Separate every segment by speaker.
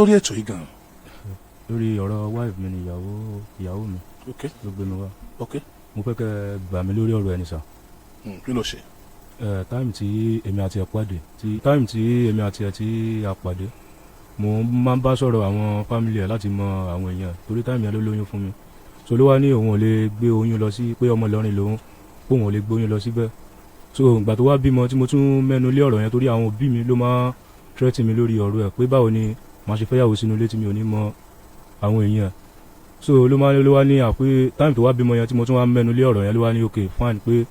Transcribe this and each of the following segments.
Speaker 1: Lórí ètò yìí gan.
Speaker 2: Lórí ọ̀rọ̀ wife mi ni, ìyàwó, ìyàwó mi ló gbé mi wá. Mo fẹ́ kẹ́ ẹ gbà mí lórí ọ̀rọ̀ ẹni sà.
Speaker 1: Kí ló ṣe?
Speaker 2: Ẹ time tí èmi àti ẹ̀ pàdé, tí time tí èmi àti ẹ̀ tí a pàdé, mo máa ń bá sọ̀rọ̀ àwọn family ẹ̀ láti mọ àwọn èèyàn, torí time yẹn ló lóyún fún mi. So ló wá ní òun ò lè gbé oyún lọ sí, pé ọmọ Ìlọrin lòun, pé òun ò lè gbé oyún lọ síbẹ̀. So ìgbà tó wá bímọ tí mo tún mẹ́nu lé ọ̀rọ̀ yẹn, torí àwọn òbí mi ló máa threaten mi lórí ọ̀rọ̀ ẹ̀, pé báwo ni màá ṣe fẹ́yàwó sínú ilé tí mi ò ní mọ àwọn èèyàn. So ló máa ló wá ní àpé time tó wá bímọ yẹn tí mo tún wá mẹ́nu lé ọ̀rọ̀ yẹn, ló wá ní okay, fine, pé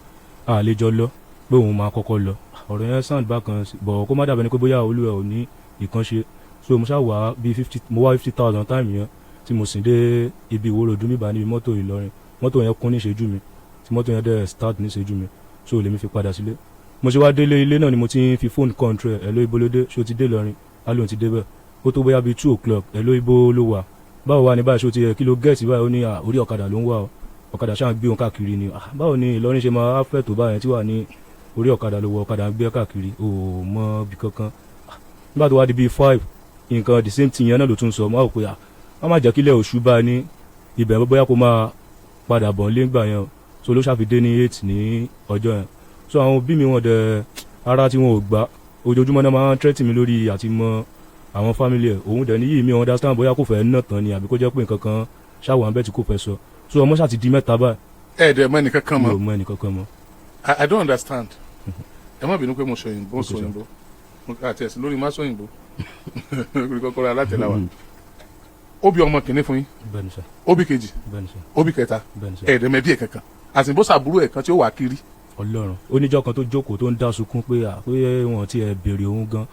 Speaker 2: a lè jọ lọ, pé òun máa kọ́kọ́ lọ. Ọ̀rọ̀ yẹn sound bákan bọ̀, kó má dàbẹ̀ ni pé bóyá olúwa ò ní ìkan ṣe. So mo ṣáà wá bíi fifty, mo wá 50,000 time yẹn tí mo sìn dé ibi Ìwó Road bíbá níbi mọ́tò Ìlọrin. Mọ́tò yẹn kún níṣẹ́jú mi, tí mọ́tò yẹn dẹ̀ start níṣẹ́jú mi. So lèmi fi padà sílé. Mo ṣe wá délé, ilé náà ni mo ti ń fi fóònù control ẹ̀. Ló ibo ló dé? Ṣó ti dé Ìlọrin? Á lóun ti débẹ̀. Ó tó bóyá bíi 2 o'clock. Ẹ̀ ló ibo ló wà? Báwo wà ní báyìí? Ṣó ti yẹ kí ló get báyìí? Ó ní à, orí ọ̀kadà ló ń wà o, ọ̀kadà ṣáà ń gbé òun káàkiri ni. Ah, báwo ni Ìlọrin ṣe máa fẹ́ tó báyẹn tí wà ní orí ọ̀kadà ló wọ, ọ̀kadà ń gbé káàkiri, ò mọ bí kankan? Ah, nígbà tó wá di bíi 5 nǹkan, the same thing yẹn náà ló tún sọ. Mo wá wò pé ah, wọ́n má jẹ́ kílẹ̀ oṣù bá ní ibẹ̀, bóyá kó máa padà bọ̀ nílé ńgbà yẹn o. So ló ṣàfi dé ní 8 ní ọjọ́ yẹn. So àwọn òbí mi, wọn dẹ̀ ara tí wọn ò gbà, ojoojúmọ́ náà máa ń threaten mi lórí àti mọ àwọn family ẹ̀. Òun dẹ̀ níyì, mi understand bóyá kò fẹ́ nà tán ni àbí kó jẹ́ pé nǹkan kan ṣáwọn àbẹ́ tí kò fẹ́ sọ. So ọmọ ṣáà ti di mẹ́ta báyìí.
Speaker 1: Ẹ dẹ̀ mọ ẹnìkan kan
Speaker 2: Mi
Speaker 1: mọ́?
Speaker 2: ò mọ ẹnìkankan mọ́.
Speaker 1: I don't understand. Ẹ má bínú pé mo sọ òyìnbó, sọ
Speaker 2: Okay, sir.
Speaker 1: òyìnbó. Mo àti ẹ̀sìn lórí má sọ òyìnbó lórí kọ́kọ́rọ́ alátẹ̀láwà. Ó bí ọmọ kìíní fún yín?
Speaker 2: Bẹ́ẹ̀ni sà.
Speaker 1: Ó bí kejì?
Speaker 2: Bẹ́ẹ̀ni sà.
Speaker 1: Ó bí kẹta?
Speaker 2: Bẹ́ẹ̀ni sà.
Speaker 1: Ẹ dẹ̀ mẹ́bí ẹ̀ kankan, àti bó sàbúrò ẹ̀ kan tí ó wà kiri?
Speaker 2: Ọlọ́run, oníjọ́ kan tó jókòó tó ń dá sunkún pé à, pé wọ́n ti ẹ̀ béèrè òun gan.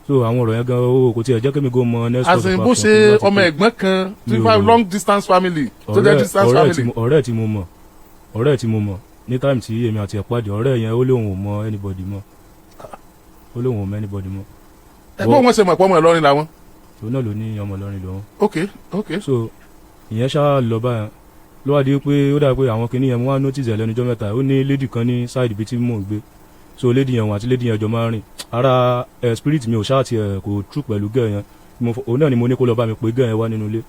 Speaker 2: So àwọn ọ̀rọ̀ yẹn gan, ó kò tiẹ̀ jẹ́ kémi go mọ next course of
Speaker 1: Àti bó
Speaker 2: action
Speaker 1: ṣe
Speaker 2: tí mo bá ti
Speaker 1: ọmọ
Speaker 2: pé.
Speaker 1: ẹ̀gbọ́n kan tí
Speaker 2: Mi ò
Speaker 1: fa long distance family tó jẹ́ distance
Speaker 2: ọ̀rẹ́ tí
Speaker 1: family.
Speaker 2: Ọ̀rẹ́ tí mo mọ̀, ọ̀rẹ́ tí mo mọ̀ ní time tí èmi àti ẹ̀ pàdé, ọ̀rẹ́ yẹn, ó lóun ò mọ anybody mọ́, ó lóun ò mọ anybody mọ́.
Speaker 1: Ẹgbọ́n wọn ṣe mọ̀ pé ọmọ Ìlọrin làwọn?
Speaker 2: Òun náà ló ní ọmọ Ìlọrin lòun.
Speaker 1: Ok.
Speaker 2: So ìyẹn ṣáà lọ báyẹn. Ló wá di pé ó dà pé àwọn kinní yẹn, mo wá notice ẹ̀ lẹ́nu ọjọ́ mẹ́ta. Ó ní lady kan ní side ibi tí mò ń gbé. So lady yẹn, òun àti lady yẹn jọ máa ń rìn. Ara ẹ̀ spirit mi ò ṣáà tiẹ̀ kò true pẹ̀lú girl yẹn. Òun náà ni mo ní kó lọ bá mi pé girl yẹn wá nínú ilé.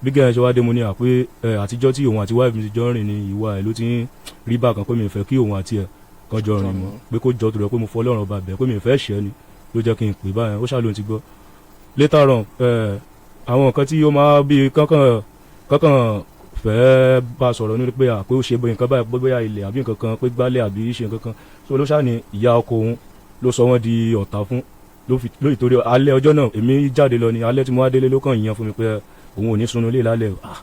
Speaker 2: Bí girl yẹn ṣe wá dé, mo ní à pé ẹ àtijọ́ tí òun àti wife mi ti jọ ń rìn ní ìwà ẹ̀ ló ti ń rí bákan, pé mi ò fẹ́ kí òun àti ẹ̀ kan jọ rìn mọ́, pé kó jọ tó rẹ, pé mo fọ́ Ọlọ́run ọba bẹ̀, pé mi ò fẹ́ ṣẹ́ ni ló jẹ́ kí n pè báyẹn. Ó ṣáà lóun ti gbọ́. Later on, ẹ àwọn nǹkan tí ó máa bí kankan kankan fẹ́ bá a sọ̀rọ̀ ní pé à, pé ó ṣe bóyá nǹkan báyìí, pé bóyá ilẹ̀ àbí nǹkan kan, pé gbálẹ̀ àbí ṣe nǹkan kan. So ló ṣáà ní ìyá ọkọ òun ló sọ wọ́n di ọ̀tá fún ló fi lóyìí, torí alẹ́ ọjọ́ náà èmi jáde lọ ní alẹ́ tí mo wá délé, ló kàn yàn fún mi pé òun ò ní sunú ilé lálẹ́ o. Ah,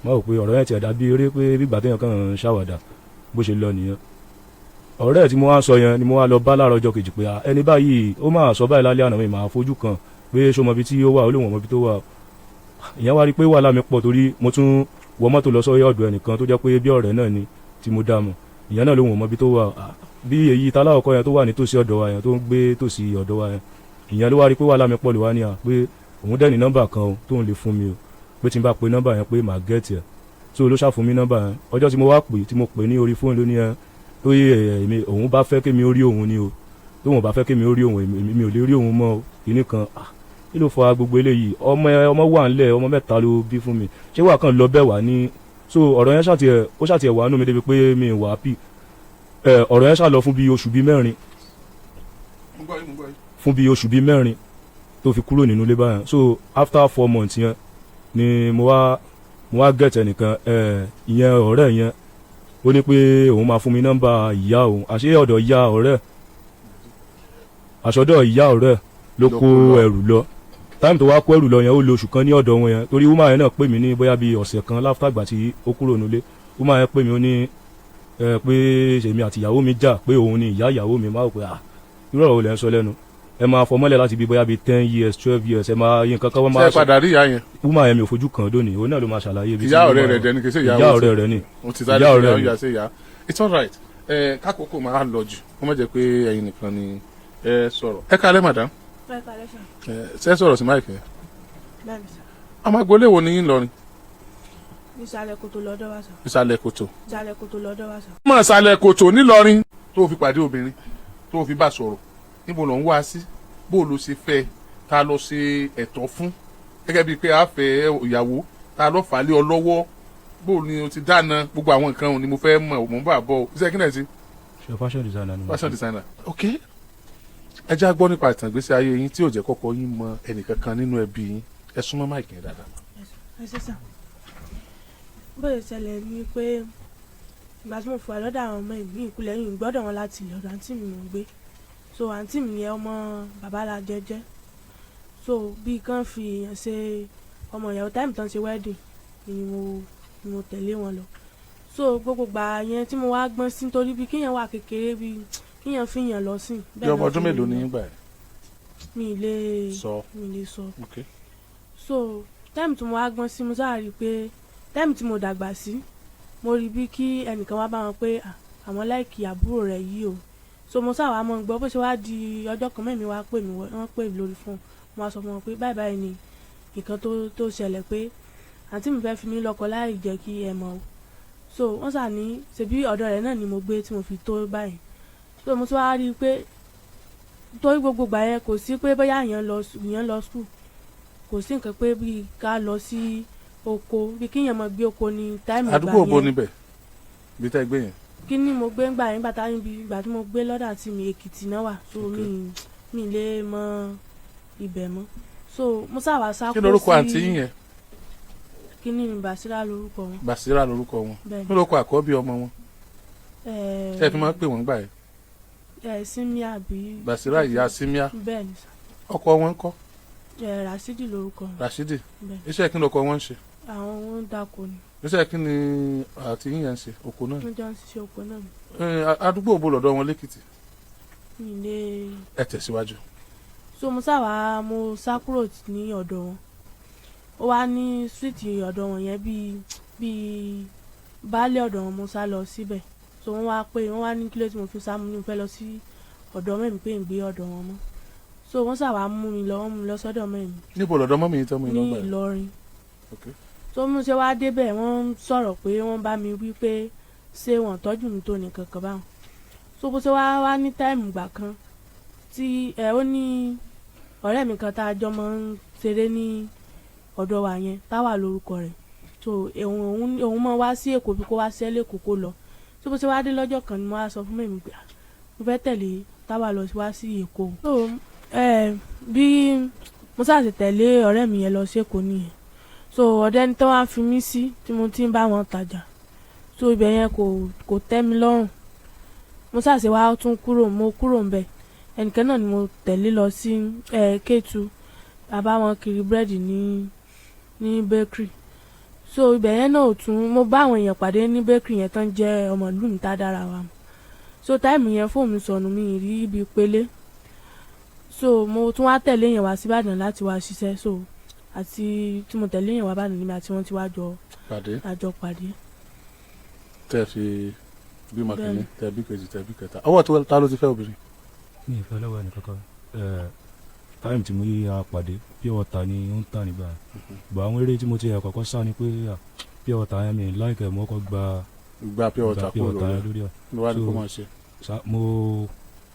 Speaker 2: mo rò pé ọ̀rọ̀ yẹn ti ẹ̀dá bí eré, pé bí ìgbà téèyàn kàn ń ṣàwàdà, bó ṣe lọ nìyẹn. Ọ̀rẹ́ tí mo wá sọ yẹn ni mo wá lọ bá láàárọ̀ ọjọ́ kejì pé ah, ẹni báyìí ó máa sọ báyìí lálẹ́ àná, mi máa fojú kan pé ṣó mọ ibi tí ó wà? Ó lóun ò mọ ibi tó wà. Ìyẹn wá rí pé wàhálà mi pọ̀, torí mo tún wọ mọ́tò lọ sọ́yọ́ ọ̀dọ̀ ẹnìkan tó jẹ́ pé bí ọ̀rẹ́ náà ni tí mo dá mọ̀. Ìyẹn náà lóun ò mọ ibi tó wà. Ah, bí èyí taláwọ̀kọ́ yẹn tó wà nítòsí ọ̀dọ̀ wa yẹn, tó ń gbé tòsí ọ̀dọ̀ wa yẹn, ìyẹn ló wá rí pé wàhálà mi pọ̀, ló wá ní à pé òun dẹ̀ ní nọ́mbà kan o tóun lè fún mi o, pé tí n bá pe nọ́mbà yẹn pé màá get ẹ̀. So ló ṣàfún mi nọ́mbà yẹn. Ọjọ́ tí mo wá pè, tí mo pè ní orí fóònù, ló ní ẹ tó yẹ èmi òun bá fẹ́ kémi ó rí òun ni o, tóun bá fẹ́ kémi ó rí òun, èmi mi ò lè rí òun mọ́ o. Kìíní kan, ah, kí ló fa gbogbo eléyìí? Ọmọ ẹ, ọmọ wà ńlẹ̀, ọmọ mẹ́ta ló bí fún mi, ṣé wà kàn lọ bẹ́ẹ̀ wá ní? So ọ̀rọ̀ yẹn ṣàtì ẹ̀, ó ṣàtì ẹ̀ wà nù mí débi pé mi wà á pì ẹ. Ọ̀rọ̀ yẹn ṣà lọ fún bí oṣù bíi 4.
Speaker 1: Mo gbọ́ yín, mo gbọ́ yín.
Speaker 2: Fún bí oṣù bíi 4 tó fi kúrò nínú ilé báyẹn. So after 4 months yẹn ni mo wá get ẹnìkan ẹ, ìyẹn ọ̀rẹ́ yẹn, ó ní pé òun máa fún mi nọ́mbà ìyá òun. Àṣé ọ̀dọ̀ ìyá ọ̀rẹ́, àṣọdọ̀ ìyá ọ̀rẹ́ ló kó
Speaker 1: Ló kó lọ.
Speaker 2: ẹrù lọ. Time tó wá kó ẹrù lọ yẹn, ó lo oṣù kan ní ọ̀dọ̀ wọn yẹn, torí woman yẹn náà pè mí ní bóyá bíi ọ̀sẹ̀ kan after ìgbà tí ó kúrò nílé. Woman yẹn pè mí, ó ní ẹ pé èmi àti ìyàwó mi jà, pé òun ni ìyá ìyàwó mi. Máa wò pé ah, irú ọ̀rọ̀ wo lẹ́ ń sọ lẹ́nu? Ẹ máa fọmọ́lẹ̀ láti bí bóyá bíi 10 years, 12 years, ẹ máa yín nǹkan kan wọ́n
Speaker 1: Ṣé
Speaker 2: máa
Speaker 1: ẹ padà rí ìyá yẹn?
Speaker 2: Woman yẹn, mi ò fojú kàn dóni. Òun náà ló máa ṣàlàyé ibi tí
Speaker 1: Ìyá ọ̀rẹ́
Speaker 2: woman
Speaker 1: rẹ̀ dẹ̀ ni, kì í ṣe ìyá
Speaker 2: Ìyá ọ̀rẹ́ rẹ̀ ni.
Speaker 1: O ti sáré
Speaker 2: Ìyá ọ̀rẹ́
Speaker 1: ìyá
Speaker 2: mi.
Speaker 1: ìyá sí ìyá. It's all right. Ẹ kákòókò máa lọ jù, kó má jẹ́ pé ẹ̀yin nìkan ni ẹ sọ̀rọ̀. Ẹ kálẹ́, madam.
Speaker 3: Ẹ kálẹ́ sà.
Speaker 1: Ẹ ṣe sọ̀rọ̀ sí mic yẹn.
Speaker 3: Bẹ́ẹ̀ni sà.
Speaker 1: Ọmọ agboolé wo ni yín lọrin?
Speaker 3: Ìsàlẹ̀ kòtò lọ́dọ̀ wa sà.
Speaker 1: Ìsàlẹ̀ kòtò?
Speaker 3: Ìsàlẹ̀ kòtò lọ́dọ̀ wa sà.
Speaker 1: Ọmọ ìsàlẹ̀ kòtò nílọrin tó o fi pàdé obìnrin tó o fi bá sọ̀rọ̀, níbo ló ń wá sí? Bó o ló ṣe fẹ́? Ta ló ṣe ẹ̀tọ́ fún? Gẹ́gẹ́ bíi pé a fẹ́ ìyàwó, ta ló fà á lé ọ lọ́wọ́, bó ni o ti dáná, gbogbo àwọn nǹkan òun ni mo fẹ́ mọ̀. Mò ń bá bọ̀. Iṣẹ́ kí náà ṣe?
Speaker 2: Ṣe fashion designer ni mo
Speaker 1: Fashion
Speaker 2: ṣe.
Speaker 1: designer. Ok, ẹ já gbọ́ nípa ìtàn ìgbésí ayé yín tí ò jẹ́ kọ́kọ́ yín mọ ẹnìkankan nínú ẹbí yín. Ẹ súnmọ́ mic yẹn dáadáa.
Speaker 3: Ẹ ṣe sà. Bóyá ìṣẹ̀lẹ̀ ni pé ìgbà tí mo fò wá lọ́dọ̀ àwọn ọmọ mi, ìkulẹ̀ yìí gbọ́dọ̀ wọn láti ilẹ̀, ọ̀dọ̀ àǹtí mi mò ń gbé. So àǹtí mi yẹn, ọmọ bàbá la jẹjẹ́. So bí kán fi èèyàn ṣe ọmọ ìyàwó, time tán ṣe wedding ni mo tẹ̀lé wọn lọ. So gbogbo gbà yẹn tí mo wá gbọ́n sí, nítorí bí kíyàn wà kékeré, bí kíyàn fi yàn lọ sí.
Speaker 1: Bí ọmọ ọdún mélòó ni yín gbà ẹ?
Speaker 3: Mi lè
Speaker 1: Sọ.
Speaker 3: Mi lè sọ.
Speaker 1: Ok.
Speaker 3: So time tí mo wá gbọ́n sí, mo sáà rí i pé time tí mo dàgbà sí, mo rí bí kí ẹnìkan wá bá wọn pé, "Ah, àwọn like àbúrò rẹ̀ yìí o." So mo sáà wá mọ̀ gbọ́. Bó ṣe wá di ọjọ́ kan, mẹ́mi wá pè mí, wọ́n pè mí lórí fóònù. Mo wá sọ fún wọn pé báyìí báyìí ni nǹkan tó ṣẹlẹ̀, pé àǹtí mi fẹ́ fi mí lọ́kọ láì jẹ́ kí ẹ mọ̀ o. So wọ́n sà ní ṣebí ọ̀dọ̀ rẹ̀ náà ni mo gbé tí mo fi tó báyìí. So mo tún wá rí i pé torí gbogbo ìgbà yẹn, kò sí pé bóyá èèyàn lọ school, kò sí nǹkan pé bí ká lọ sí oko, bí kíyàn máa gbé oko ní time ìgbà
Speaker 1: Àdúgbò bo
Speaker 3: yẹn.
Speaker 1: níbẹ̀ bí tẹ́ gbé yẹn?
Speaker 3: Kí ni mo gbé ń gbà yẹn bàtà níbi ìgbà tí mo gbé lọ́dà tí mi, Èkìtì náà wà. So mi lè mọ ibẹ̀ mọ́. So mo sábà sá
Speaker 1: Kí lorúkọ àǹtí yín yẹn?
Speaker 3: Kí ni, Basira lorúkọ wọn.
Speaker 1: Basira lorúkọ wọn?
Speaker 3: Bẹ́ẹ̀.
Speaker 1: Kí lorúkọ àkọ́bí ọmọ wọn tẹ́ ẹ fi máa ń pè wọ́n gbà yẹn?
Speaker 3: Ẹ Sinmi àbí.
Speaker 1: Basira, ìyá Simia?
Speaker 3: Bẹ́ẹ̀ ni sà.
Speaker 1: Ọkọ wọn ńkọ́?
Speaker 3: Rasidi lorúkọ wọn.
Speaker 1: Rashidi?
Speaker 3: Bẹ́ẹ̀.
Speaker 1: Iṣẹ́ kí lọkọ wọn ń ṣe?
Speaker 3: Àwọn wọn ń dáko ni.
Speaker 1: Iṣẹ́ kí ni àǹtí yín yẹn ń ṣe? Oko náà?
Speaker 3: Wọ́n jọ ń ṣiṣẹ́ oko náà ni.
Speaker 1: Àdúgbò bo lọ́dọ̀ wọn lẹ́kìtì?
Speaker 3: Mi lè.
Speaker 1: Ẹ tẹ̀síwájú.
Speaker 3: So mo sábà mo sá kúrò ní ọ̀dọ̀ wọn. Ó wá ní street ọ̀dọ̀ wọn yẹn, bíi baálé ọ̀dọ̀ wọn, mo sá lọ síbẹ̀. So wọ́n wá pé, wọ́n wá ní kílé tí mo fi sá, mo ní mo fẹ́ lọ sí ọ̀dọ̀ mẹ́mi, pé ń gbé ọ̀dọ̀ wọn mọ́. So wọ́n sábà mú mi lọ, wọ́n mú mi lọ sọ́dọ̀ mẹ́mi.
Speaker 1: Níbo lọ́dọ̀ mummy yín tán mú yín
Speaker 3: Ní
Speaker 1: lọ́gbà yẹn?
Speaker 3: Ìlọrin.
Speaker 1: Ok.
Speaker 3: So mo ṣe wá débẹ̀, wọ́n ń sọ̀rọ̀ pé wọ́n bá mi wí pé ṣé wọ́n tọ́jú mi tó nìkan kan báwọn. So bó ṣe wá wá ní time ìgbà kan tí ẹ ó ní ọ̀rẹ́ mi kan tá a jọ máa ń ṣeré ní ọ̀dọ̀ wa yẹn, Táwà lórúkọ rẹ̀. So òun máa wá sí Èkó, bí kó wá ṣẹ́ lẹ́kọ̀ọ́ kó lọ. So bó ṣe wá dé lọ́jọ́ kan ni mo wá sọ fún mẹ́mi pé, "Ah, mo fẹ́ tẹ̀lé Táwà lọ wá sí Èkó." So bí mo sáà ṣe tẹ̀lé ọ̀rẹ́ mi yẹn lọ sí Èkó nìyẹn. So ọ̀dọ̀ ẹni tó wá fi mí sí tí mo ti ń bá wọn tajà, so ibẹ̀ yẹn kò tẹ́ mi lọ́rùn. Mo sáà ṣe wá tún kúrò, mo kúrò ń bẹ̀. Ẹnìkan náà ni mo tẹ̀lé lọ sí Kétu, bàbá wọn kiri búrẹ́dì ní bakery. So ibẹ̀ yẹn náà ò tún, mo bá àwọn èèyàn pàdé ní bakery yẹn tán, jẹ́ ọmọ ìlú mi tá a dára wa mọ̀. So time yẹn, fóònù mi sọnù, mi ì rí ibi pélé. So mo tún wá tẹ̀lé yẹn wá síbàdàn láti wá ṣiṣẹ́. So àti tí mo tẹ̀lé yẹn wá bàdàn níbi àti wọ́n ti wá jọ
Speaker 1: Pàdé.
Speaker 3: Àjọ pàdé.
Speaker 1: Tẹ́ fi bímọ kìíní?
Speaker 3: Bẹ́ẹ̀ni.
Speaker 1: Tẹ́ bí kejì, tẹ́ bí kẹta, ọwọ́ tó ta ló ti fẹ́ obìnrin?
Speaker 2: Mi ì fẹ́ lọ́wọ́ ẹnì kankan. Time tí mo yí a pàdé, pure water ni ó ń tà nígbà yẹn. Bọ̀ àwọn eré tí mo ti ẹ̀ kọ́kọ́ sá ni pé pure water yẹn, mi like ẹ̀, mo kọ́ gba
Speaker 1: Gba pure water
Speaker 2: gba pure
Speaker 1: kúrò
Speaker 2: water
Speaker 1: lórí
Speaker 2: yẹn lórí ẹ̀.
Speaker 1: Ló wá ní kó
Speaker 2: So-
Speaker 1: máa ṣe.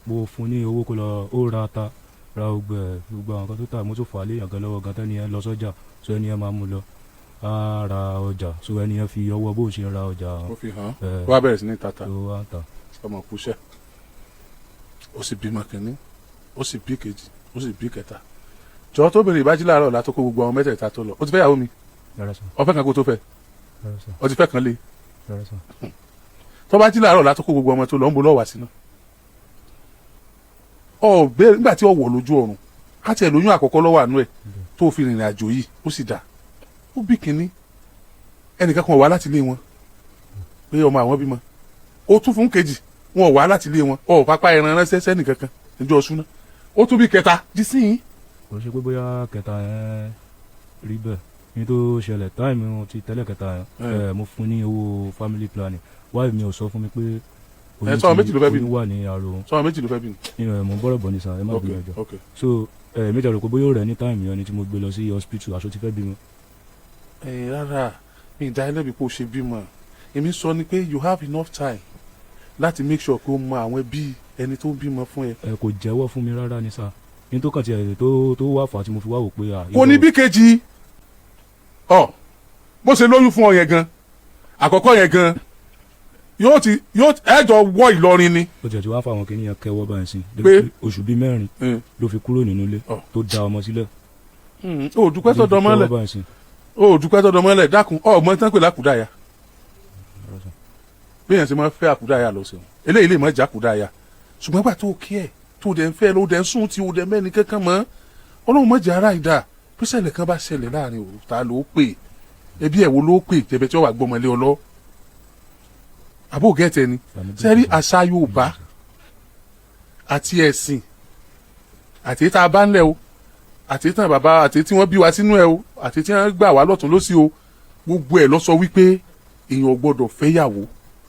Speaker 2: Mo fún ní owó kó lọ, ó ra ata, ra gbogbo ẹ̀, gbogbo àwọn nǹkan tó tà. Mo tún fà á léèyàn gan lọ́wọ́ gan, tẹ́ni yẹn lọ sọ́jà. So ẹni yẹn máa mú lọ, á ra ọjà. So ẹni yẹn fi ọwọ́ bó ṣe ń ra ọjà.
Speaker 1: Ó fi hàn án.
Speaker 2: Ẹ̀.
Speaker 1: Ó wá bẹ̀rẹ̀ sí ní tata.
Speaker 2: Tó wá ń tà.
Speaker 1: Ọmọ kúṣẹ́, ó sì bímọ kìíní, ó sì bí kejì, ó sì bí kẹta. Jọ, tóbìnrin ìbájí láàárọ̀ ọ̀la tó kó gbogbo àwọn mẹ́tẹ̀ẹ̀ta tó lọ, ó ti fẹ́ yàwó mi?
Speaker 2: Rárá sà.
Speaker 1: Ọfẹ́ kan kó tó fẹ́?
Speaker 2: Rárá sà.
Speaker 1: Ó ti fẹ́ kan lé?
Speaker 2: Rárá sà.
Speaker 1: Tó bá jí láàárọ̀ ọ̀la tó kó gbogbo ọmọ tó lọ, ń bo lọ́wọ́ sí náà ọ bẹ́ẹ̀ nígbà tí ó wọ̀ lójú ọ̀run, káti ẹ̀ lóyún àkọ́kọ́ lọ́wọ́ àánú ẹ̀ tó fi rìnrìn àjò yìí, ó sì dà, ó bí kínní, ẹnìkan kan wá láti ilé wọn pé ọmọ àwọn bímọ. Ó tún fún kejì, wọn ò wá láti ilé wọn, ọ pápá ẹran ránṣẹ́ sẹ́nìkankan níjọ́ súná. Ó tún bí kẹta dísìnyí.
Speaker 2: Kò ṣe pé bóyá kẹta yẹn rí bẹ́ẹ̀ ní tó ṣẹlẹ̀. Time ti tẹ́lẹ̀ kẹta yẹn, mo fún ní owó family planning. Wáyé mi ò sọ fún mi pé oyún
Speaker 1: Sọ méjì ló fẹ́ bí?
Speaker 2: Oyún wà ní àrò òun.
Speaker 1: Sọ méjì ló fẹ́ bí ni?
Speaker 2: Mo ń bọ̀rọ̀ bọ̀ ní sà, ẹ má
Speaker 1: Ok.
Speaker 2: bínú ẹjọ́.
Speaker 1: Ok.
Speaker 2: So méjì rò pé bóyá ó rẹ̀ ní time yẹn ni tí mo gbé lọ sí hospital, aṣọ ti fẹ́ bímọ.
Speaker 1: Ẹ rárá, mi ì dá ẹlẹ́bi kó o ṣe bímọ. Èmi sọ ni pé you have enough time láti make sure pé o mọ àwọn ẹbí ẹni tó ń bímọ fún ẹ.
Speaker 2: Ẹ kò jẹ́wọ́ fún mi rárá ni sà, ní tó kàn tiẹ̀ tó wà fà tí mo fi wá wò pé
Speaker 1: Kò ní bí kejì. Ọ bó ṣe lóyún fún ọ yẹn gan, àkọ́kọ́ yẹn gan, yóò ti yóò ẹjọ wọ Ìlọrin ni.
Speaker 2: Ó tiẹ̀ ti wá fáwọn kìnìyàn kẹwọ́ báyìí sí débi
Speaker 1: Pé?
Speaker 2: pé oṣù bíi 4 ló fi kúrò nínú ilé tó da ọmọ sílẹ̀.
Speaker 1: Ó dúpẹ́ tó
Speaker 2: Ló fi
Speaker 1: dọmọ́lẹ̀.
Speaker 2: kẹwọ́ báyìí sí.
Speaker 1: Ó dúpẹ́ tó dọmọ́lẹ̀. Dákun, ọmọ tán pè lákùdáyà, bí èèyàn ṣe máa fẹ́ àkúdàáyà lọ sẹ́wọ̀n, eléyìí lè má jẹ́ àkúdàáyà, ṣùgbọ́n gbà tó kí ẹ̀ tó dẹ̀ ń fẹ́ ló dẹ̀ ń sùn tí ó dẹ̀ mẹ́ni kankan mọ́. Ọlọ́run má jẹ́ ara ìdá bí ṣẹlẹ̀ kan bá ṣẹlẹ̀ láàrin òru, ta ló pè? Ẹbí ẹ̀ wo ló pè tẹ̀bẹ̀ tí ó wà gbọ́mọlé ọlọ́ àbó gẹ́tẹ̀ ni? Sẹ́rí àṣà Yorùbá àti ẹ̀sìn àti èyí tá a bá ń lẹ̀ o, àti èyí tán bàbá, àti èyí tí wọ́n bí wa sínú ẹ̀ o, àti èyí tí wọ́n gbà wá lọ́tún lọ́sí o, gbogbo ẹ̀ ló sọ wípé èèyàn ò gbọ́dọ̀ fẹ́yàwó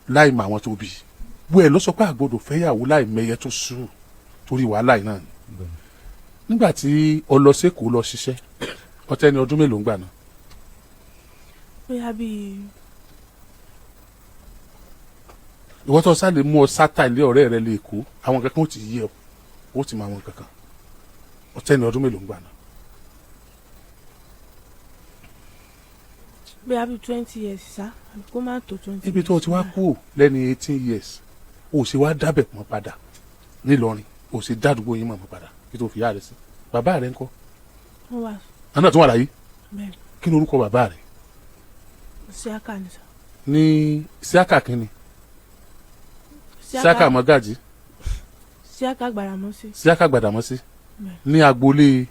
Speaker 1: láì mọ àwọn tó bí. Gbogbo ẹ̀ ló sọ pé a gbọ́dọ̀ fẹ́yàwó láì mẹyẹ tó sùn, torí wàhálà yìí náà ni. Nígbà tí o lọ sẹ́kọ̀ọ́ lọ ṣiṣẹ́, ọtẹ́ ni ọdún mélòó ń gbà náà?
Speaker 3: Bóyá bíi
Speaker 1: Ìwọ́n tó sá lè mú ọ sátà ilé ọ̀rẹ́ rẹ lè kó àwọn kankan, ó ti yé ọ, ó ti mọ àwọn kankan. Ọtẹ́ ni ọdún mélòó ń gbà náà?
Speaker 3: Bóyá bíi 20 years sá, àbí kó má tó 20.
Speaker 1: Níbi tó o ti wá kú lẹ́ni 18 years, o sì wá dábẹ̀ mọ́ padà nílọrin, o sì dádúgbò yín mọ̀ mọ́ padà kí tó fi yá rẹ sí. Bàbá rẹ ńkọ́?
Speaker 3: Wọ́n wà.
Speaker 1: Àná tó wà láyé?
Speaker 3: Bẹ́ẹ̀.
Speaker 1: Kí ni orúkọ bàbá rẹ?
Speaker 3: Síákà ni sá.
Speaker 1: Ní Síákà kínni? Síákà Mọ́gàjì?
Speaker 3: Síákà Gbàràmọ́sí.
Speaker 1: Síákà Gbàdàmọ́sí.
Speaker 3: Bẹ́ẹ̀.
Speaker 1: Ní agboolé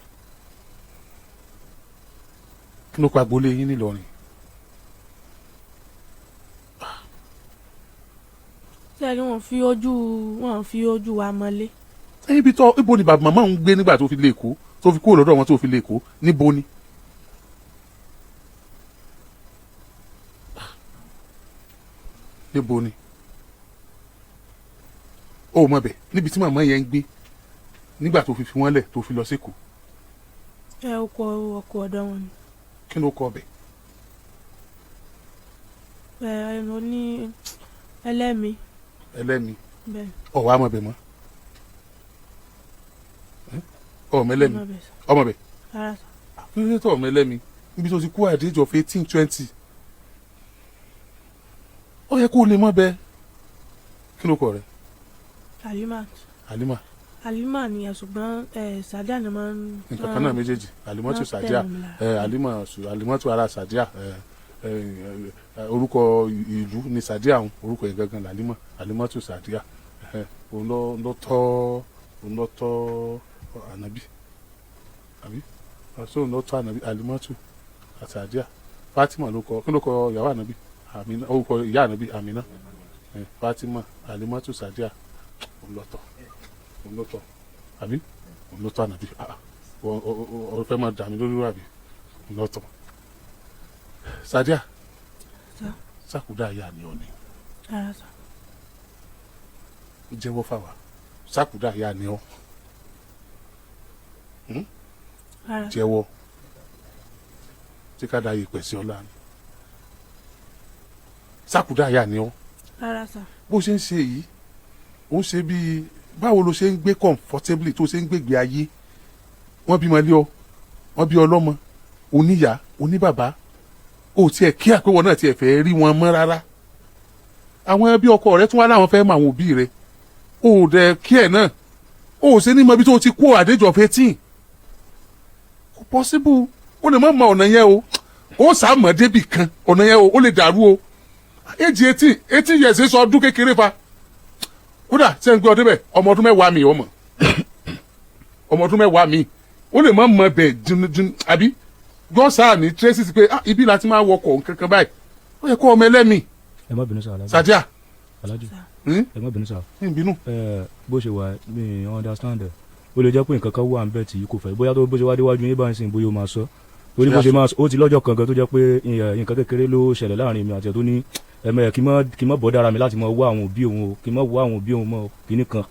Speaker 1: kí ló kọ agboolé yín nílọrin?
Speaker 3: Sẹ́ẹ̀rí, wọ́n fi ojú wa mọ́lé.
Speaker 1: Ibi tó ibo ni bàbá màmá ń gbé nígbà tó fi lè kó, tó fi kúrò lọ́dọ̀ wọn, tó fi lè kó, níbo ni? Níbo ni ó mọ̀ bẹ̀ níbi tí màmá yẹn ń gbé nígbà tó fi wọ́n lẹ̀ tó fi lọ sékòó?
Speaker 3: Ẹ ọkọ ọkọ ọ̀dọ̀ wọn ni.
Speaker 1: Kí ló kọ ọbẹ̀?
Speaker 3: Ẹ ẹ ní ẹlẹ́mi.
Speaker 1: Ẹlẹ́mi?
Speaker 3: Bẹ́ẹ̀.
Speaker 1: Ọ̀wá mọ̀ bẹ̀ mọ́ ọmọ ẹlẹ́mi?
Speaker 3: Ọmọ bẹ̀ sá.
Speaker 1: Ọmọ bẹ̀?
Speaker 3: Rárá sá.
Speaker 1: Kí ló dé tó ọmọ ẹlẹ́mi níbi tó ti kú at the age of 18, 20? Ó yẹ kó o lè mọ̀ bẹ́ẹ̀. Kí ló kọ rẹ?
Speaker 3: Halima.
Speaker 1: Halima?
Speaker 3: Halima ni ẹ, ṣùgbọ́n ẹ Sàdíà ni máa ń.
Speaker 1: Nǹkan kan náà méjèèjì, Alimatu
Speaker 3: máa ń
Speaker 1: Sadiya.
Speaker 3: tẹ̀ mí lára.
Speaker 1: Ẹ Halima, Alimatu ara Sadiya. Ẹ ẹ ẹ orúkọ ìlú ni Sadiya òun, orúkọ yẹn gangan Halima, Alimatu Sadiya. Ẹ òun ló tọ́ Ànábì, àbí àti òun ló tọ́ Ànábì? Alimatu Sadiya. Fatima ló kọ, kí ló kọ ìyàwó Ànábì? Amina. Orúkọ ìyá Ànábì Amina. Ẹ Fatima, Alimatu Sadiya, òun ló tọ́, àbí òun ló tọ́ Ànábì? Ah, ọ fẹ́ máa dà mí lórí, àbí òun ló tọ́ Sadiya?
Speaker 3: Sá.
Speaker 1: Sákúdà ìyá ni ọ ni?
Speaker 3: Rárá sá.
Speaker 1: Jẹ́wọ́ fáwa, sákúdà ìyá ni ọ?
Speaker 3: Rárá sá.
Speaker 1: Jẹ́wọ́ tí ká da ìpè sí ọ lánàá, sákúdà ìyá ni ọ?
Speaker 3: Rárá sá.
Speaker 1: Bó ṣe ń ṣe yìí, ó ń ṣe bíi báwo ló ṣe ń gbé comfortably, tó ṣe ń gbégbé ayé? Wọ́n bímọ lé ọ, wọ́n bí ọlọ́mọ, oníyàá, oníbàbá, ó tiẹ̀ kí àpéwọ̀ náà tiẹ̀ fẹ́ rí wọn mọ́ rárá. Àwọn ẹbí ọkọ rẹ tún wá láwọn fẹ́ mọ àwọn òbí rẹ, ó dẹ̀ kí ẹ̀ náà ó ṣe ní mọ ibi tó ti kó àdéjọ 18. Kò possible, ó lè má mọ ọ̀nà yẹn o, ó sàmọ̀ débì kan ọ̀nà yẹn o, ó lè dàrú o. Age 18, 18 years sọ ọdún kékeré fa. Kódà ṣé ń gbé ọdún bẹ́ẹ̀, ọmọ ọdún 10 mi, ọmọ ọdún 10 mi, ó lè má mọ bẹ́ẹ̀ dundun, àbí gọ́sà ní tracy pé, ah, ibi láti máa wọkọ̀ nǹkan kan báyìí, ó yẹ kó ọmọ ẹlẹ́mì.
Speaker 2: Ẹ má bínú sá, alájú.
Speaker 1: Sadiya.
Speaker 2: Alájú.
Speaker 1: Hmm?
Speaker 2: Ẹ má bínú sá.
Speaker 1: Ń bínú.
Speaker 2: Ẹ bó ṣe wà, mi understand ẹ. Ó lè jẹ́ pé nǹkan kan wà ń bẹ̀ tí kò fẹ́, bóyá tó bó ṣe wá déwájú yín bá ń sìn, bóyá ó máa sọ, torí bó ṣe máa sọ, ó ti lọ́jọ́ kan gan tó jẹ́ pé nǹkan kékeré ló ṣẹlẹ̀ láàrin mi àti ẹ̀ tó ní ẹ̀mẹ́ kí n má bọ́ dára mi láti mọ wá àwọn òbí òun o, kí n má wá àwọn òbí òun mọ́ o, kíní kan.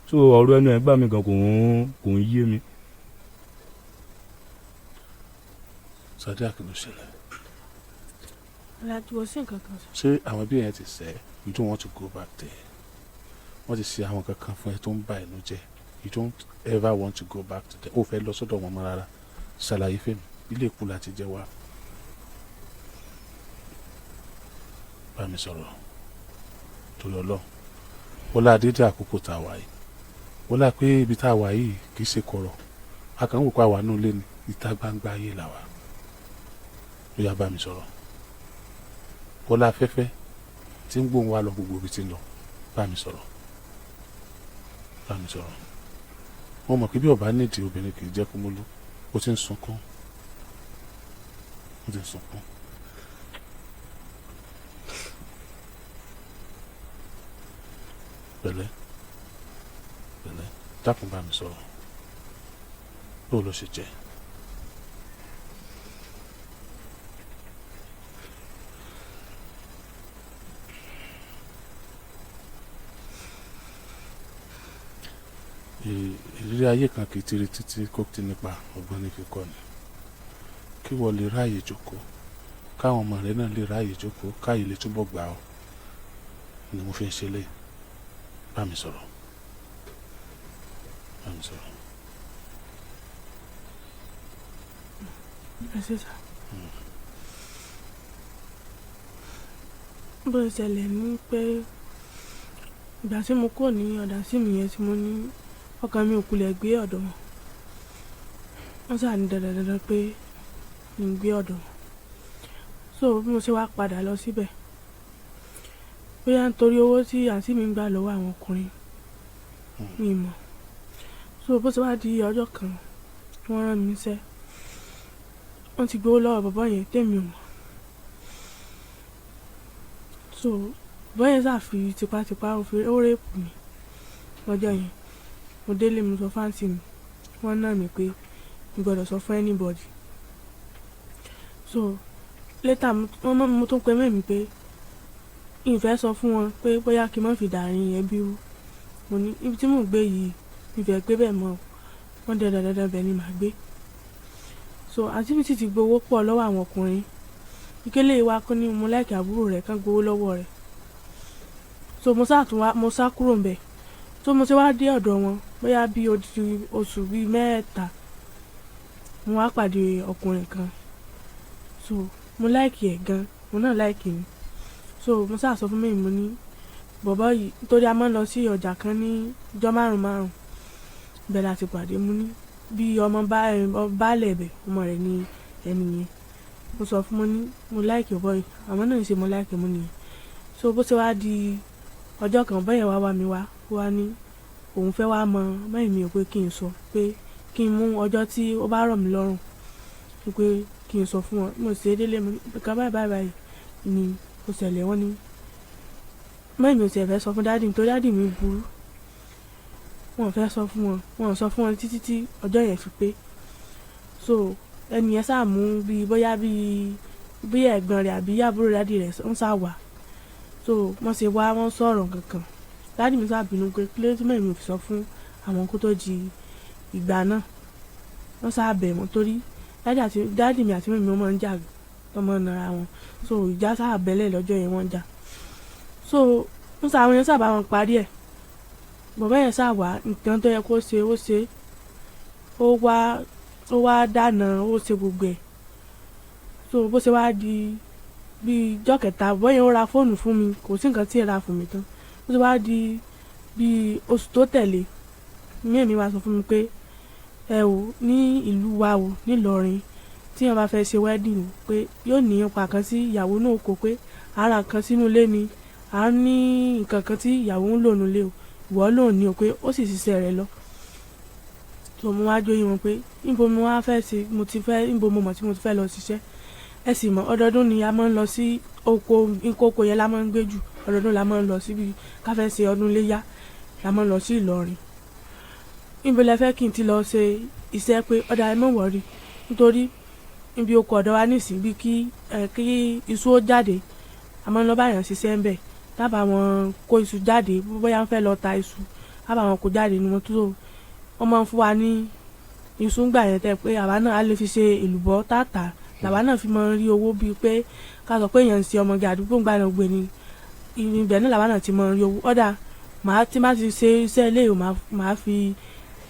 Speaker 2: So ọ̀rọ̀ ẹnu ẹ̀ gbà mí gan, kò ń yé mi.
Speaker 1: Sadiya, kí ló ṣẹlẹ̀?
Speaker 3: Alájú, kò sí nǹkan kan sá.
Speaker 1: Ṣé àwọn ẹbí yẹn ti sẹ́? You don't want to go back there. Wọ́n ti ṣe àwọn kankan fún ẹ tó ń bà ẹnu jẹ́. You don't ever want to go back to them. Ó fẹ́ lọ sọ́dọ̀ wọn mọ́ rárá. Ṣàlàyé fèmí, ilé ìkú láti jẹ́ wá. Bá mi sọ̀rọ̀ torí Ọlọ́run. Wọ́n lá dédé àkókò tá a wà yìí, wọ́n lá pé ibi tá a wà yìí kì í ṣe kọ̀rọ̀, a kàn ń wò pé àwa nù lé ní ìta gbangba ayé là wà. Ó yá, bá mi sọ̀rọ̀. Wọ́n lá afẹ́fẹ́ tí ń gbóhùn wa lọ gbogbo ibi tí ń lọ. Bá mi sọ̀rọ̀, bá mi sọ̀rọ̀. Wọ́n mọ̀ pé bí ọba nídìí obìnrin kì í jẹ́ kúmólú. Ó ti ń sunkún, ó ti ń sunkún. Pẹ̀lẹ́, pẹ̀lẹ́, dákun, bá mi sọ̀rọ̀. Bó ló ṣe jẹ́? Ìrírí ayé kan kì í tiri títí kó tí nípa ọgbọ́n ní kíkọ́ ni. Kí wọ́n lè ráàyè jókòó, káwọn ọmọ rẹ náà lè ráàyè jókòó, káyè lè túbọ̀ gbà ọ́ ni mo fi ń ṣe lé. Bá mi sọ̀rọ̀, bá mi sọ̀rọ̀.
Speaker 3: Ẹ ṣé sà. Bó ṣe ṣẹlẹ̀ ní pé ìgbà tí mo kúrò ní ọ̀dà sí mi yẹn tí mo ní ọkàn mi ò kulẹ̀ gbé ọ̀dọ̀ wọn. Wọ́n sà ní dandan dandan pé mi ń gbé ọ̀dọ̀ wọn. So bí mo ṣe wá padà lọ síbẹ̀, bóyá nítorí owó tí àǹtí mi ń gbà lọ́wọ́ àwọn ọkùnrin, mi mọ̀. So bó ṣe wá di ọjọ́ kan, wọ́n rán mi níṣẹ́. Wọ́n ti gbowó lọ́wọ́ bàbá yẹn tèmi ò mọ̀. So bàbá yẹn ṣáà fi tipátipá ó fi ó rape mi lọ́jọ́ yẹn. Mo délé, mo sọ fún àǹtí mi, wọ́n nà mí pé mi gbọ́dọ̀ sọ fún anybody. So later mo tún pe mummy mi pé n fẹ́ sọ fún wọn pé bóyá kí n má fi dàrin ẹbí rú. Mo ní ibi tí mò ń gbé yìí, mi fẹ́ gbé bẹ́ẹ̀ mọ́ o. Wọ́n dandan dandan bẹ́ẹ̀ ni màá gbé. So àǹtí mi sì ti gbowó pọ̀ lọ́wọ́ àwọn ọkùnrin. Ìkélé wa kọ́ ni mo like àbúrò rẹ̀ kán gbowó lọ́wọ́ rẹ̀. So mo sá tún wá, mo sá kúrò ńbẹ̀. So mo ṣe wá dé ọ̀dọ̀ wọn bóyá bí odidi oṣù bí mẹ́ta, mo wá pàdé ọkùnrin kan. So mo like ẹ̀ gan, òun náà like mi. So mo sá sọ fún mummy mo ní bọ̀bọ́ yìí, nítorí a máa ń lọ sí ọjà kan ní ọjọ́ márùn márùn. Ibẹ̀ la ti pàdé. Mo ní bí ọmọ bá baálẹ̀ ibẹ̀, ọmọ rẹ̀ ni ẹni yẹn. Mo sọ fún, mo ní mo like bọ̀bọ́ yìí, àwọn náà ṣe mo like mo nìyẹn. So bó ṣe wá di ọjọ́ kan, bọ̀bọ́ yẹn wá wá mi wá, ó wá ní òun fẹ́ wá mọ mummy mi ò pé kí n sọ pé kí n mú ọjọ́ tí ó bá rọ̀ mí lọ́rùn pé kí n sọ fún wọn. Mo ṣe délé, mo ní nǹkan báyìí báyìí báyìí ni ó ṣẹlẹ̀. Wọ́n ní mummy mi ò tiẹ̀ fẹ́ sọ fún daddy mi torí daddy mi burú. Wọn ò fẹ́ sọ fún wọn, wọn ò sọ fún wọn títí tí ọjọ́ yẹn fi pé. So ẹni yẹn sá mú bí bóyá bí ẹ̀gbọ́n rẹ̀ àbí àbúrò daddy rẹ̀ ń sá wá. So wọ́n ṣe wá, wọ́n sọ̀rọ̀ kankan. Daddy mi sá bínú pé kí ló dé tí mummy mi ò fi sọ fún àwọn kó tó di ìgbà náà. Wọ́n sá bẹ̀ wọ́n torí daddy mi àti mummy mi wọ́n máa ń jà, wọ́n máa ń na ara wọn. So ìjà sá bẹ́lẹ̀ lọ́jọ́ yẹn, wọ́n jà. So wọ́n sá, àwọn yẹn sá bá wọn parí ẹ̀. Bọ̀bọ́ yẹn sá wá nǹkan tó yẹ kó ṣe, ó ṣe. Ó wá dáná, ó ṣe gbogbo ẹ̀. So bó ṣe wá di bí ọjọ́ kẹta, bọ̀bọ́ yẹn ó ra fóònù fún mi, kò sí nǹkan tí ì ra fún mi tán. Bó ṣe wá di bí oṣù tó tẹ̀lé, mummy mi wá sọ fún mi pé ẹ ò ní ìlú wa o ní Ìlọrin, tí èèyàn bá fẹ́ ṣe wedding o, pé yóò ní ipa kan tí ìyàwó náà kó, pé ara nǹkan sínú ilé ni a ní nǹkan kan tí ìyàwó ń lò nínú ilé o, ìwọ ló ní o, pé ó sì ṣiṣẹ́ rẹ̀ lọ. So mo wá jóyè wọn pé níbo mo wá fẹ́ ṣe, mo ti fẹ́, níbo mo mọ̀ tí mo ti fẹ́ lọ ṣiṣẹ́. Ẹ sì mọ̀ ọdọọdún ni a máa ń lọ sí oko, oko yẹn la máa ń gbé jù. Ọdọọdún la máa ń lọ síbi ká fẹ́ ṣe ọdún iléyá la máa ń lọ sí Ìlọrin. Níbo lẹ fẹ́ kí n ti lọ ṣe iṣẹ́? Pé ọ̀dà, ẹ má worry, nítorí níbi oko ọ̀dọ̀ wa nísìnyí bí kí ẹ kí iṣu ó jáde, a máa ń lọ bá èèyàn ṣiṣẹ́ ń bẹ̀, dábàá wọn kó iṣu jáde, bóyá wọ́n fẹ́ lọ ta iṣu, dábàá wọn kó jáde ní wọn tó wọ́n máa ń fún wa ní iṣu ńgbà yẹn tẹ́ pé àwa náà á lè fi ṣe èlùbọ́ tààtà, làwa náà fi máa ń rí owó, bíi pé ká sọ pé èèyàn ń ṣe ọmọge àdúgbò ńgbà náà gbé ni ibẹ̀ náà làwa náà ti máa ń rí owó. Ọ̀dà màá tí má ti ṣe iṣẹ́ ilé ìwò, màá fi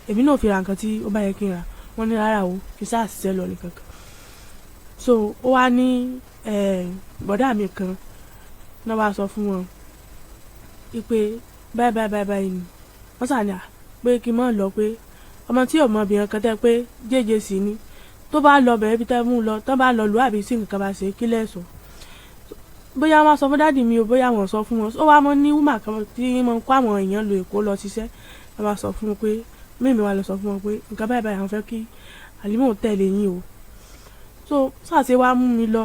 Speaker 3: èmi náà fi ra nǹkan tí ó bá yẹ kí n rà. Wọ́n ní rárá o, kí n sáà ṣiṣẹ́ lọ ní kankan. So ó wá ní bọ̀dá mi kan Náà wá sọ fún wọn pé báyìí báyìí báyìí báyìí ni wọ́n sàn ní à pé kí n má lọ, pé ọmọ tí ò mọ obìnrin kan tẹ́ pé jẹ́jẹ́ sí ni, tó bá lọ bẹ̀rẹ̀ ibi tẹ́ mú un lọ, tó bá lọ lù àbí sí nǹkan bá ṣe kí lẹ́sọ̀, bóyá wọ́n sọ fún daddy mi o, bóyá wọ́n sọ fún wọn. Ó wá mọ́ ní woman kan tí wọ́n kó àwọn èèyàn lọ Èkó lọ ṣiṣẹ́. Wọ́n bá sọ fún wọn pé mímí wa lọ sọ fún wọn pé nǹkan báyìí báyìí, àwọn fẹ́ kí Àlímọ̀ tẹ̀lé yín o. So sàṣe wá mú mi lọ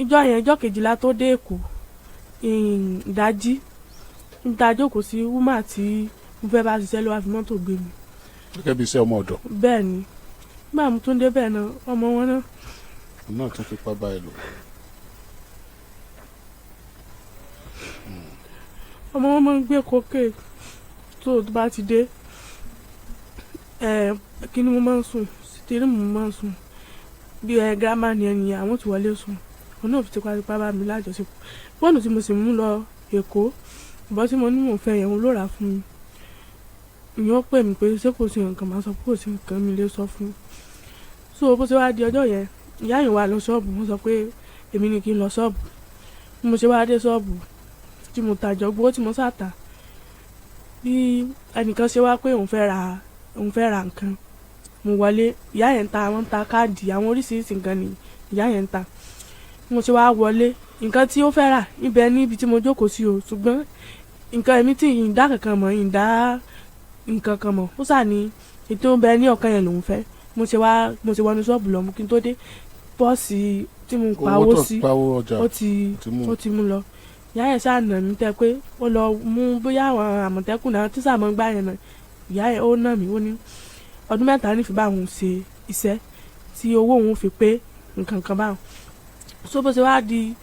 Speaker 3: ìjọ yẹn, ìjọ kejìlá tó dé Èkó, ìdájí níta jókòó sí, woman tí mo fẹ́ bá ṣiṣẹ́ ló wá fi mọ́tò gbé mi.
Speaker 1: Gẹ́gẹ́ bí iṣẹ́ ọmọ ọ̀dọ̀.
Speaker 3: Bẹ́ẹ̀ ni. Nígbà mo tún dé bẹ́ẹ̀ náà, ọmọ wọn náà
Speaker 1: náà tún fipá bá ẹ lò.
Speaker 3: Ọmọ wọn máa ń gbé kókè tó tó bá ti dé ẹ, kí ni mo máa ń sùn tìrí, mo máa ń sùn bí ẹ gírámà ni ẹnìyẹn, àwọn tí wọlé sùn, òun náà fi tipátipá bá mi lájọṣepọ̀. Fóònù tí mo sì mú lọ Èkó, ìbọn tí mo ní mò ń fẹ́ yẹn, òun ló rà á fún mi. Ìyẹn ó pè mí pé ṣé kò sí nǹkan, máa sọ pé kò sí nǹkan mi lè sọ fún un. So bó ṣe wá di ọjọ́ yẹn, ìyá yẹn wá lọ ṣọ́ọ̀bù, wọ́n sọ pé èmi ni kí n lọ ṣọ́ọ̀bù. Bí mo ṣe wá dé ṣọ́ọ̀bù tí mo tàjọ gbowó tí mo sàtà, bí ẹnìkan ṣe wá pé òun fẹ́ ra nǹkan, mo wọlé. Ìyá yẹn ń ta, àwọn ń ta káàdì, àwọn oríṣiríṣi nǹkan ni ìyá yẹn ń ta. Bí mo ṣe wá wọlé, nǹkan tí ó fẹ́ rà ibẹ̀ níbi tí mo jókòó sí o, ṣùgbọ́n nǹkan èmi tí ìdá kankan mọ̀, ìdá nǹkan kan mọ̀, ó sà ní ètò ń bẹ ní ọ̀kan yẹn lòún fẹ́. Mo ṣe wá, mo ṣe wọnú ṣọ́ọ̀bù lọ, mú kí n tó dé, pọ́ọ̀sì tí mo pawó
Speaker 1: owó tó
Speaker 3: sí
Speaker 1: pawó ọjà
Speaker 3: ó ti
Speaker 1: ti mú.
Speaker 3: Ó ti mú lọ. Ìyá yẹn ṣáà nà mí tẹ pé ó lọ mú bóyá àwọn àmọ̀tẹ́kùn náà tí sàmọ́ gbá yẹn náà. Ìyá yẹn ó nà mí, ó ní ọdún 3 ní fi bá òun ṣe iṣẹ́ tí owó òun fi pé nǹkan kan báwọn. So bó ṣe wá di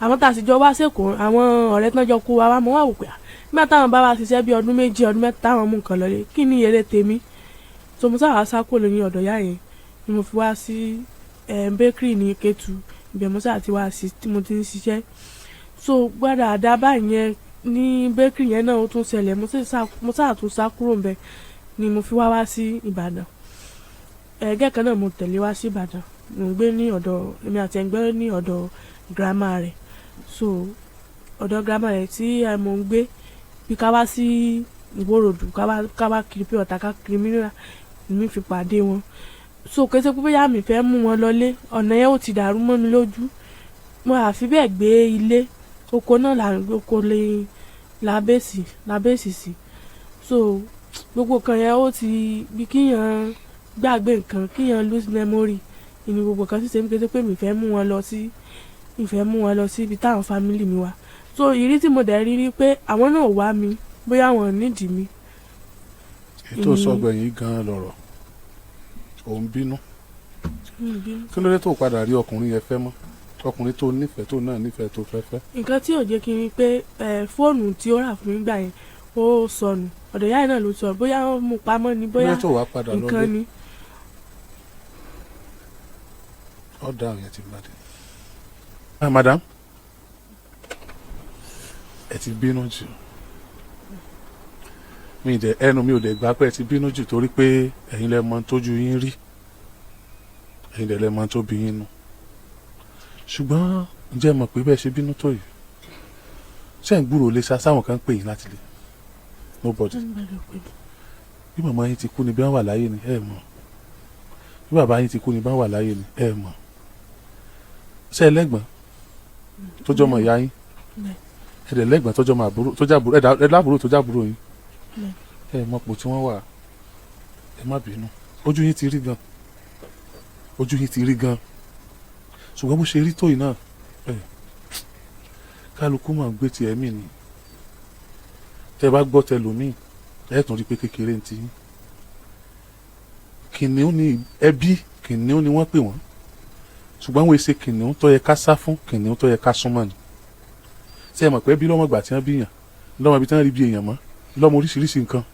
Speaker 3: àwọn tá a sì jọ wá sẹ́kọ̀ọ́, àwọn ọ̀rẹ́ tán jọ kó wa wá, mọ́ wà wò pé à, nígbà táwọn bá wa ṣiṣẹ́ bí ọdún 2, ọdún 3, táwọn mú nǹkan lọlé, kí ni èrè tèmi? So mo sábà sá kúrò ní ọ̀dọ̀ ìyá yẹn ni mo fi wá sí bakery ní Kétu. Ibẹ̀ mo sáà ti wá sí tí mo ti ń ṣiṣẹ́. So gbọ́dọ̀ àdá yẹn ní bakery yẹn náà, ó tún ṣẹlẹ̀. Mo sáà tún sá kúrò ńbẹ̀ ni mo fi wá wá sí Ìbàdàn. Ẹ̀gẹ́ kan náà mo tẹ̀lé wá sí Ìbàdàn. Mo ń gbé ní ọ̀dọ̀, èmi àti ẹ̀gbẹ́ ní ọ̀dọ̀ grandma rẹ̀. So ọ̀dọ̀ grandma rẹ̀ tí mo ń gbé, bí ká wá sí Ìwó Road, ká wá kiri pé ọ̀tá, ká kiri mineral ni mi fi pàdé wọn. So kété pé bóyá mi fẹ́ mú wọn lọlé, ọ̀nà yẹn ó ti dàrú mọ́ mi lójú. Mo àfi bẹ́ẹ̀ gbé ilé oko náà là ń gbé, oko lè lábẹ́sì sí. So gbogbo kan yẹn, ó ti bí kíyàn gbàgbé nǹkan, kíyàn lose memory ìní gbogbo kan sì ṣe mí. Kété pé mi fẹ́ mú wọn lọ sí, mi fẹ́ mú wọn lọ sí ibi táwọn family mi wà. So ìrí tí mo dẹ̀ rí rí pé àwọn náà wá mi, bóyá wọn nídìí mi.
Speaker 1: Ètò sọgbẹ̀yìn gan-an lọ̀rọ̀, òun bínú.
Speaker 3: Mi ò bínú.
Speaker 1: Kí ló dé tó padà rí ọkùnrin yẹn fẹ́ mọ́, ọkùnrin tó nífẹ̀ẹ́, tó náà nífẹ̀ẹ́, tó fẹ́ fẹ́?
Speaker 3: Nǹkan tí ò jẹ́ kí n rí pé fóònù tí ó rà fún mi gbà yẹn, ó sọnù. Ọ̀dọ̀ ìyá yẹn náà ló sọ, bóyá ó mú pamọ́ ni,
Speaker 1: Kí ló
Speaker 3: bóyá
Speaker 1: dé tó wàá padà
Speaker 3: nǹkan
Speaker 1: lọlé?
Speaker 3: ni.
Speaker 1: Ọ̀dà yẹn ti bá dé. Ah, madam, ẹ ti bínú jù. Mi dẹ ẹnu mi ò dẹ̀ gbà pé ẹ ti bínú jù, torí pé ẹ̀yin lẹ mọ tójú yín rí, ẹ̀yin dẹ̀ lẹ mọ tó bí yín nù. Ṣùgbọ́n ǹjẹ́ ẹ mọ̀ pé bẹ́ẹ̀ ṣe bínú tó yìí, ṣé ń gbúròó lé sá sáwọn kan ń pè yín láti lé? Nobody. Bí màmá yín ti kú ni, bí wọ́n wà láyé ni, ẹ mọ̀. Bí bàbá yín ti kú ni, bí wọ́n wà láyé ni, ẹ mọ̀. Ṣé ẹ lẹ́gbọ̀n tó jọmọ ìyá yín?
Speaker 3: Bẹ́ẹ̀.
Speaker 1: Ẹ dẹ̀ lẹ́gbọ̀n tó jọmọ àbúrò, tó jábúrò, ẹ lábúrò tó jábúrò yín?
Speaker 3: Bẹ́ẹ̀.
Speaker 1: Ẹ mọ̀ pò tí wọ́n wà. Ẹ má bínú, ojú yín ti rí gan, ojú yín ti rí gan. Ṣùgbọ́n bó ṣe rí tó yìí náà, ẹ kálukú máa ń gbé tiẹ̀ mì ni. Tẹ bá gbọ́ tẹlòmíì, ẹ tún rí pé kékeré ń ti yín. Kìnìún ní ẹbí, kìnìún ni wọ́n pè wọ́n, ṣùgbọ́n wọ́n ṣe kìnìún tó yẹ ká sá fún, kìnìún tó yẹ ká súnmọ́ ni. Ṣé ẹ mọ̀ pé ẹbí lọ́mọ gbà tí wọ́n bí yàn, lọ́mọ ibi tí wọ́n rí bí èèyàn mọ́, lọ́mọ oríṣiríṣi nǹkan?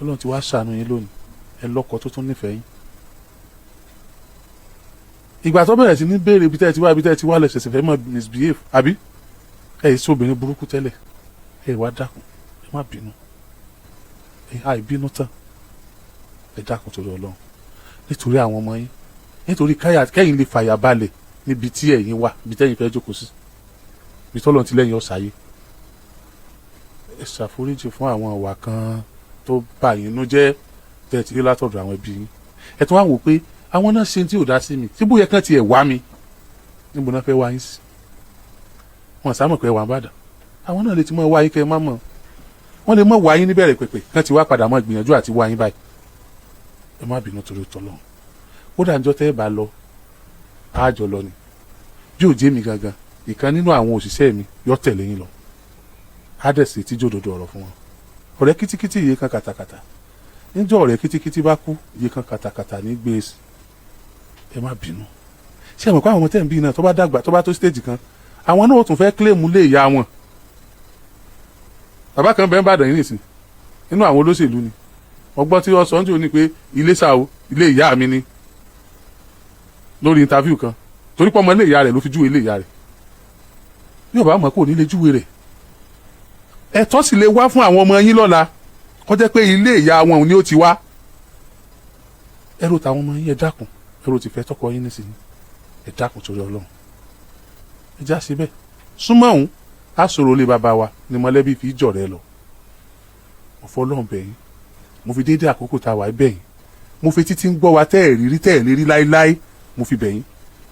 Speaker 1: Ọlọ́run ti wá ṣàánú yín lónìí, ẹ lọ́kọ tó tún nífẹ̀ẹ́ yín. Ìgbà tó bẹ̀rẹ̀ sí ní béèrè ibi tẹ́ ẹ ti wá, ibi tẹ́ ẹ ti wá, lẹ̀ ṣẹ̀ṣẹ̀ fẹ́ mọ̀ misbehave, àbí? Ẹ yìí sóbìnrin burúkú tẹ́lẹ̀. Ẹ wá dákun, ẹ má bínú, ẹ àìbínú tán. Ẹ dákun torí Ọlọ́run, nítorí àwọn ọmọ yín, nítorí káyà kẹ́yìn lè fàyà balẹ̀. Níbi tí ẹ̀yin wà, ibi tẹ́yin fẹ́ jókòó sí, ibi tọ́lọ́run ti lẹ́yìn ọ̀sáyé, ẹ ṣàforíjì fún àwọn ìwà kan tó bà yín nú jẹ́ tẹ́ ẹ ti rí látọ̀dọ̀ àwọn ẹbí yín. Ẹ tún wá wò pé àwọn náà ṣe tí ò dá sí mi, tí bóyá kan tiẹ̀ wá mi níbo náà fẹ́ wá yín sí. Wọn sá mọ̀ pé wà ń bàdàn, àwọn náà lè ti mọ̀ wá yín kẹ́ ẹ má mọ̀. Wọ́n lè mọ̀ wá yín níbẹ̀rẹ̀ pẹ̀pẹ̀ kán ti wá padà mọ̀ gbìyànjú àti wá yín báyìí. Ẹ má bínú torí tọ́lọ́run. Kódà níjọ́ tẹ́ ẹ bá lọ, àjọ lọ ni. Bí ò jẹ́ mi gangan, ìkan nínú àwọn òṣìṣẹ́ mi yọ tẹ̀lé yín lọ, á dẹ̀ sì tíjọ́ òdodo ọ̀rọ̀ fún wọn. Ọ̀rẹ́ kítíkítí iye kan kàtàkàtà, níjọ́ ọ̀rẹ́ kítíkítí bá kú, iye kan kàtàkàtà ní gbé e sí. Ẹ má bínú. Ṣé ẹ mọ̀ pé àwọn ọmọ tẹ́ ń bí náà, tó bá dàgbà, tó bá tó stage kan, àwọn náà ó tún fẹ́ claim lé ìyá wọn. Bàbá kan bẹ́ẹ̀ ń bàdàn yìí nìsín, nínú àwọn olóṣèlú ni. Wọ́n gbọ́ tí wọ́n sọ ń jò ní pé ilé sà o, ilé ìyá mi ni, lórí interview kan, torí pé ọmọ ilé ìyá rẹ̀ ló fi júwe ilé ìyá rẹ̀. Yóò bá mọ̀ kó ní lè júwe rẹ̀. Ẹ̀tọ́ sì lè wá fún àwọn ọmọ yín lọ́la, kó jẹ́ pé ilé ìyá wọn ni ó ti wá. Ẹrù táwọn ọmọ yín, ẹ dákun. Ẹrù ti fẹ́ tọkọ yín nísìnyí, ẹ dákun torí Ọlọ́run. Ẹ já síbẹ̀ súnmọ́ òun á sọ̀rọ̀ lé bàbá wa ní mọ̀lẹ́bí fi jọ̀rẹ́ lọ. Mo fọ́ Ọlọ́run bẹ̀ yín, mo fi déédéé àkókò tá a wà bẹ̀ yín, mo fi títí ń gbọ́ wa tẹ́ ẹ̀ rírí, tẹ́ ẹ̀ lérí láéláé, mo fi bẹ̀ yín.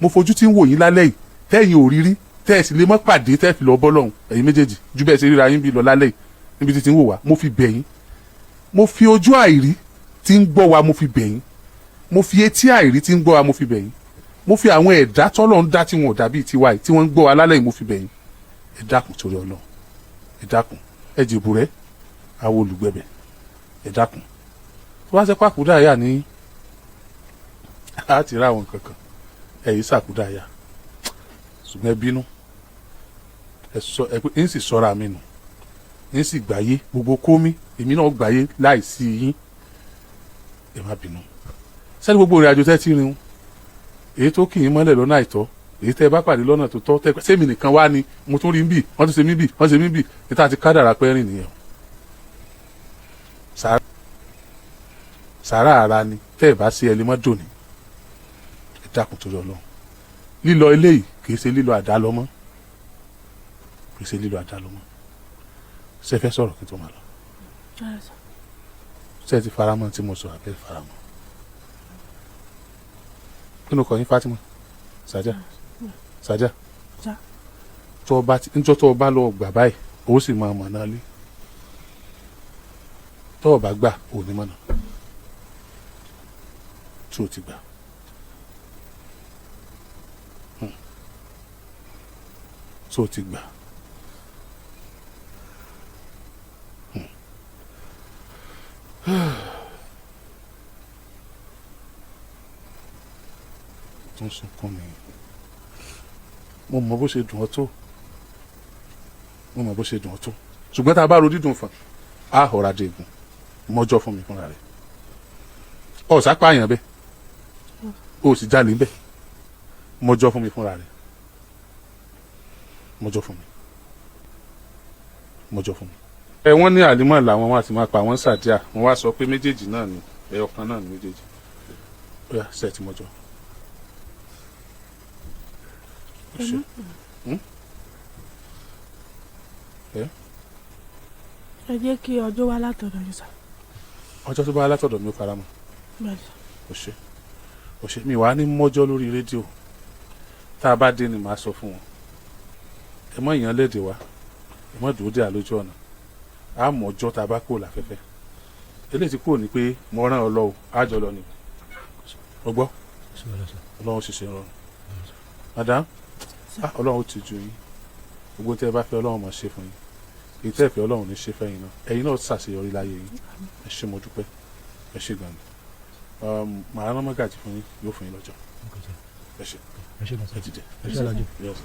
Speaker 1: Mo fojú tí ń wò yín lálẹ́ yìí tẹ́yìn ò rírí, tẹ́ ẹ̀ sì lè mọ́ pàdé tẹ́ ẹ̀ fi lọ bọ́ lọ́hùn, ẹ̀yin méjèèjì ju bẹ́ẹ̀ ṣe ríra yín bí lọ lálẹ́ yìí níbi títí ń wò wá, mo fi bẹ̀ yín. Mo fi ojú àìrí tí ń gbọ́ wa, mo fi bẹ̀ yín. Mo fi etí àìrí tí ń gbọ́ wa, mo fi bẹ̀ yín. Mo fi àwọn ẹ̀dá tọ́lọ̀ ń dá tí wọn ò dàbí tiwa yìí tí wọ́n ń gbọ́ wa lálẹ́ yìí, mo fi bẹ̀ yín. Ẹ dákun torí Ọlọ́run, ẹ dákun. Ẹ jèbù rẹ àwọn olùgbẹ̀bẹ̀, ẹ dákun. Tó bá ṣe pàkúdà yà ní láti rá àwọn kankan, ẹ yìí sàkúdà yà, ṣùgbọ́n ẹ bínú, ẹ sọ ẹ pé ń sì sọra mi nù, ń sì gbáyé gbogbo kómi, èmi náà gbáyé láì sí yín. Ẹ má bínú. Sẹ́ni gbogbo ìrìn àjò tẹ́ ti rìn, èyí tó kì í mọ́lẹ̀ lọ́nà àìtọ́, èyí tẹ́ ẹ bá pàdé lọ́nà tó tọ́, tẹ́ sẹ́mi nìkan wá ni mo tún rí ń bì, wọ́n tún ṣe mí bì, wọ́n ṣe mí bì, níta ti kádàrà pẹ́ rìn nìyẹn. Sàrà ara ni tẹ́ ẹ bá ṣe, ẹ lè mọ́ dòní. Ẹ dákun torí Ọlọ́run. Lílọ eléyìí kì í ṣe lílọ àdá lọ mọ́, kì í ṣe lílọ àdá lọ mọ́. Ṣé ẹ fẹ́ sọ̀rọ̀ kí n tó máa lọ?
Speaker 3: Rárá sà.
Speaker 1: Ṣé ẹ ti faramọ́ tí mo sọ àbẹ́ faramọ́? Kí ló kọ yín? Fatima Sàjà Sàjà.
Speaker 3: Sà.
Speaker 1: Tó o bá ti níjọ́ tó o bá lọ gbà báyìí, o sì máa mọ̀ náà lé. Tó o bá gbà, ò ní mọ̀nà tó o ti gbà. Tó o ti gbà. Tó ń sunkún ni. Mo mọ bó ṣe dùn ọ́ tó, mo mọ bó ṣe dùn ọ́ tó, ṣùgbọ́n tá a bá ro dídùn fún a họra dé egun mọ́jọ́ fún mi fúnra rẹ̀. Ọ̀ sápá àyàn bẹ́ẹ̀, o sì jalè bẹ́ẹ̀. Mọ́jọ́ fún mi fúnra rẹ̀, mọ́jọ́ fún mi, mọ́jọ́ fún mi. Ẹ wọ́n ní àlímọ̀ làwọn wọn àti máa pa àwọn sàdíà. Wọ́n wá sọ pé méjèèjì náà ni, ẹyọ kan náà ni méjèèjì. Ó yá, ṣe ti mọ́jọ́? Ó ṣe.
Speaker 3: Ẹ jẹ́ kí ọjọ́ wá látọ̀dọ̀ yín sà.
Speaker 1: Ọjọ́ tó bá látọ̀dọ̀ mi, ó fara mọ́.
Speaker 3: Bẹ́ẹ̀ sà.
Speaker 1: Ó ṣe, ó ṣe. Mi wàá ní mọ́jọ́ lórí rédíò. Tá a bá dé ni màá sọ fún wọn. Ẹ mọ ìyàn léde wa, ẹ mọ dúró dé àlójú ọ̀nà. A mọ̀ ọjọ́ tá a bá kúrò láfẹ́fẹ́. Eléyìí ti kúrò ní pé mo rán ọ lọ o, á jọ lọ ni. O gbọ́? Ọlọ́run ṣiṣẹ́ rọrùn, madam. Ah, Ọlọ́run ó ti ju yín. Gbogbo tẹ́ ẹ bá fẹ́, Ọlọ́run máa ṣe fún yín. Èyí tẹ́ ẹ fẹ́, Ọlọ́run ní ṣe fẹ́yìn náà. Ẹ̀yin náà ṣàṣeyọrí láyé yín. Ẹ ṣé, mo dúpẹ́, ẹ ṣé gan ni. Màá rán mọ́gàjì fún yín, yóò fún yín lọ́jọ́. Ẹ ṣé.
Speaker 2: Ẹ ṣé gan sir.
Speaker 1: Ẹ dìde.
Speaker 2: Ẹ ṣé alájọ.
Speaker 1: Yes.